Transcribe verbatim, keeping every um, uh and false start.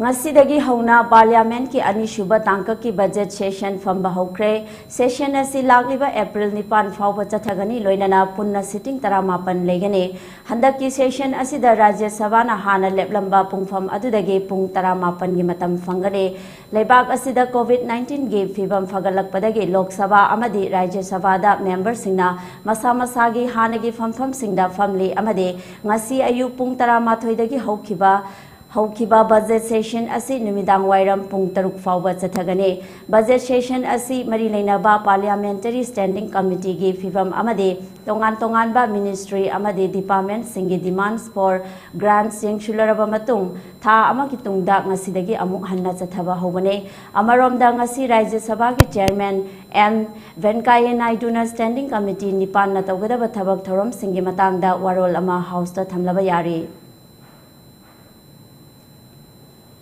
ꯉꯁꯤꯗꯒꯤ ꯍꯧꯅ ꯄꯥꯔꯂꯤꯌꯥꯃꯦꯟꯠꯀꯤ ꯑꯅꯤꯁꯨꯕ ꯇꯥꯡꯀꯛꯀꯤ ꯕꯖꯦꯠ ꯁꯦꯁꯟ ꯐꯝꯕ ꯍꯧꯈ꯭ꯔꯦ꯫ ꯁꯦꯁꯟ ꯑꯁꯤ ꯂꯥꯛꯂꯤꯕ ꯑꯦꯄ꯭ꯔꯤꯜ ꯅꯤꯄꯥꯟ ꯐꯥꯎꯕ ꯆꯠꯊꯒꯅꯤ, ꯂꯣꯏꯅꯅ ꯄꯨꯟꯅ ꯁꯤꯇꯤꯡ ꯇꯔꯥꯃꯥꯄꯟ ꯂꯩꯒꯅꯤ꯫ ꯍꯟꯗꯛꯀꯤ ꯁꯦꯁꯟ ꯑꯁꯤꯗ ꯔꯥꯖ꯭ꯌ ꯁꯚꯥꯅ ꯍꯥꯟꯅ ꯂꯦꯞꯂꯝꯕ ꯄꯨꯡꯐꯝ ꯑꯗꯨꯗꯒꯤ ꯄꯨꯡ ꯇꯔꯥꯃꯥꯄꯟꯒꯤ ꯃꯇꯝ ꯐꯪꯒꯅꯤ꯫ ꯂꯩꯕꯥꯛ ꯑꯁꯤꯗ ꯀꯣꯚꯤꯗ ꯅꯥꯏꯟꯇꯤꯟꯒꯤ ꯐꯤꯕꯝ ꯐꯒꯠꯂꯛꯄꯗꯒꯤ ꯂꯣꯛ ꯁꯚꯥ ꯑꯃꯗꯤ ꯔꯥꯖ꯭ꯌ ꯁꯚꯥꯗ ꯃꯦꯝꯕꯔꯁꯤꯡꯅ ꯃꯁꯥ ꯃꯁꯥꯒꯤ ꯍꯥꯟꯅꯒꯤ ꯐꯝꯐꯝꯁꯤꯡꯗ ꯐꯝꯂꯤ ꯑꯃꯗꯤ ꯉꯁꯤ ꯑꯌꯨꯛ ꯄꯨꯡ ꯇꯔꯥꯃꯥꯊꯣꯏꯗꯒꯤ ꯍꯧꯈꯤꯕ ꯍꯧꯈꯤꯕ ꯕꯖꯦꯠ ꯁꯦꯁꯟ ꯑꯁꯤ ꯅꯨꯃꯤꯗꯥꯡ ꯋꯥꯏꯔꯝ ꯄꯨꯡ ꯇꯔꯨꯛ ꯐꯥꯎꯕ ꯆꯠꯊꯒꯅꯤ꯫ ꯕꯖꯦꯠ ꯁꯦꯁꯟ ꯑꯁꯤ ꯃꯔꯤ ꯂꯩꯅꯕ ꯄꯥꯔꯂꯤꯌꯥꯃꯦꯟꯇꯔꯤ ꯁ꯭ꯇꯦꯟꯗꯤꯡ ꯀꯃꯤꯇꯤꯒꯤ ꯐꯤꯕꯝ ꯑꯃꯗꯤ ꯇꯣꯉꯥꯟ ꯇꯣꯉꯥꯟꯕ ꯃꯤꯅꯤꯁꯇ꯭ꯔꯤ ꯑꯃꯗꯤ ꯗꯤꯄꯥꯔꯠꯃꯦꯟꯠꯁꯤꯡꯒꯤ demands for grants ꯌꯦꯡꯁꯤꯜꯂꯔꯕ ꯃꯇꯨꯡ, ꯊꯥ ꯑꯃꯒꯤ ꯇꯨꯡꯗ ꯉꯁꯤꯗꯒꯤ ꯑꯃꯨꯛ ꯍꯟꯅ ꯆꯠꯊꯕ ꯍꯧꯕꯅꯤ꯫ ꯑꯃꯔꯣꯝꯗ, ꯉꯁꯤ ꯔꯥꯖ꯭ꯌ ꯁꯚꯥꯒꯤ ꯆꯦꯌꯔꯃꯦꯟ ꯑꯦꯝ ꯚꯦꯟꯀꯥꯌꯥ ꯅꯥꯏꯗꯨꯅ ꯁ꯭ꯇꯦꯟꯗꯤꯡ ꯀꯃꯤꯇꯤ ꯅꯤꯄꯥꯟꯅ ꯇꯧꯒꯗꯕ ꯊꯕꯛ ꯊꯧꯔꯝꯁꯤꯡꯒꯤ ꯃꯇꯥꯡꯗ ꯋꯥꯔꯣꯜ ꯑꯃ ꯍꯥꯎꯁꯇ ꯊꯝꯂꯕ ꯌꯥꯔꯤ꯫